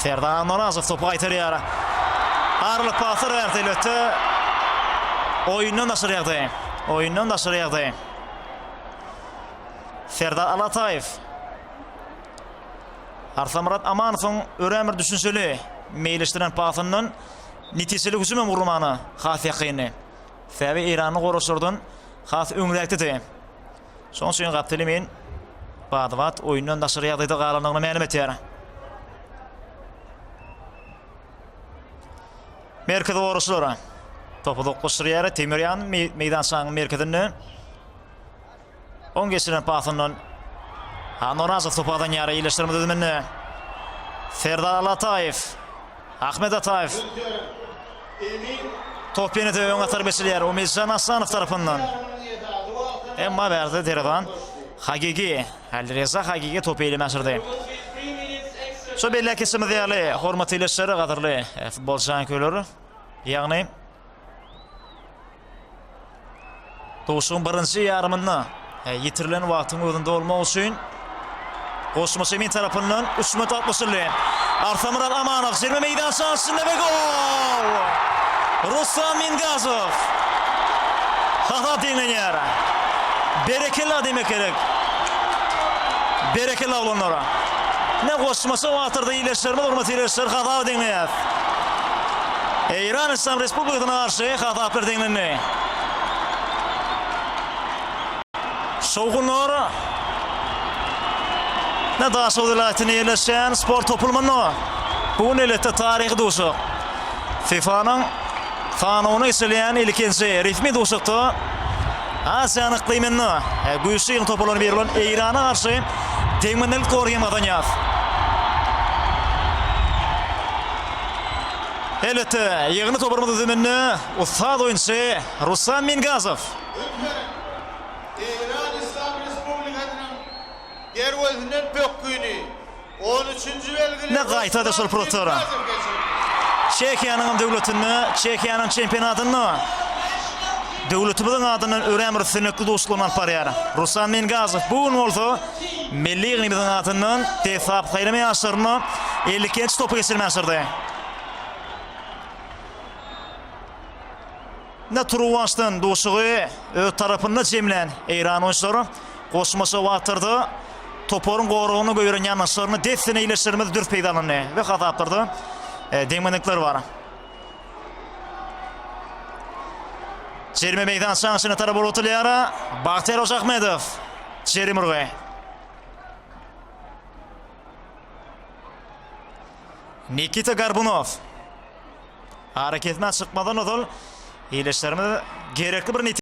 Serdar Annorazow topy gaýtarýar. Aralyk paslar berdi elbetde. Oýundan daşary ýagdaý. Oýundan daşary ýagdaý. Serdar Alataýew. Arslanmyrat Amanowyň örän bir düşünjeli meýilleşdiren pasyndan netijeli hüjüm hem gurulmana has ýakyndy. Sebäbi eýranly goragçylardan has öňräkdedi. Şonuň üçin gapdal emin bada-bat oýundan daşary ýagdaýda galandygyny mälim etýär. Merkezi goragçylara topy doklaşdyrýar. Temirýan meýdançanyň merkezinde. Oň geçiren pasyndan Anorazow topy gazanýar. Iýleşdirme düzüminde Serdar Alataýew, Ahmet Ataýew. Top ýene-de öň atar geçilýär Umidjan Asanow tarapyndan. Emma bärde derezan Hagigi, Alireza Hagigi topy eleme aşyrdy. Şu belläp geçişimiz ýaly, hormatly ildeşler, gadyrly e, futbol janköýerleri, ýagny Duşuşygyň birinji ýarymynda ýitirilen wagtyň özünde bolmak üçin goşmaça emin tarapyndan 3 minut wagt goşuldy. Arsamyrat Amanow jerime meýdançasynda we gol! Ruslan Mingazow hasap deňlenýär. Berekella diýmek gerek. Berekella oglanlara. Ne goşmaça wagtlarda ildeşlerimiz, hormatly ildeşler hasaby deňleýär. Eýran Yslam Respublikasyna garşy hasaplar deňlendi. Şowhunlar Ne Daşoguz welaýatynda ýerleşýän sport toplumynda bu gün elbetde taryhy duşuşyk. FIFA-nyň sanawyna geçirilýän ilkinji resmi duşuşykda Aziýanyň yklymynda güýçli ýygyny toparlarynyň biri bolan Eýrana garşy deňme-deňlik goly hem gazanýar. Elbetde, ýygyny toparymyz düzüminde ussat oýunçy Ruslan Mingazow. Ünsberiň! Eýran Yslam Respublikasynyň derwezesinden pökgini on üçünji belgili Ne gaýtady şol Ruslan purotara. Mingazow geçirdi. Çehiýanyň hem döwletinde, Çehiýanyň çempionatynda döwletimiziň adyndan örän bir üstünlikli duşuşyklaryny alyp barýar. Ruslan Mingazow bu gün bolsa milli ýygynymyzyň adyndan deslapky saýlama ýaryşlarynda 52-nji topy geçirmän çyrdy. Ne Turuwbaşdan duşugy öz tarapynda jemlän Eýran oýunçylary goşmaça wagtlarda toparyň goragyna goýberen ýalňyşlaryny dessine iýleşdirmede dürs peýdalandy we hasaplarda e, deňmenlikler bar. Jerime meýdançanyň içine tarap ugrutylýar. Bagtyýar Hojaahmedow. Jerime urgy. Nikita Garbunow. Ara kesmä çykmadan ozal ildeşlerimiz gerekli bir netije.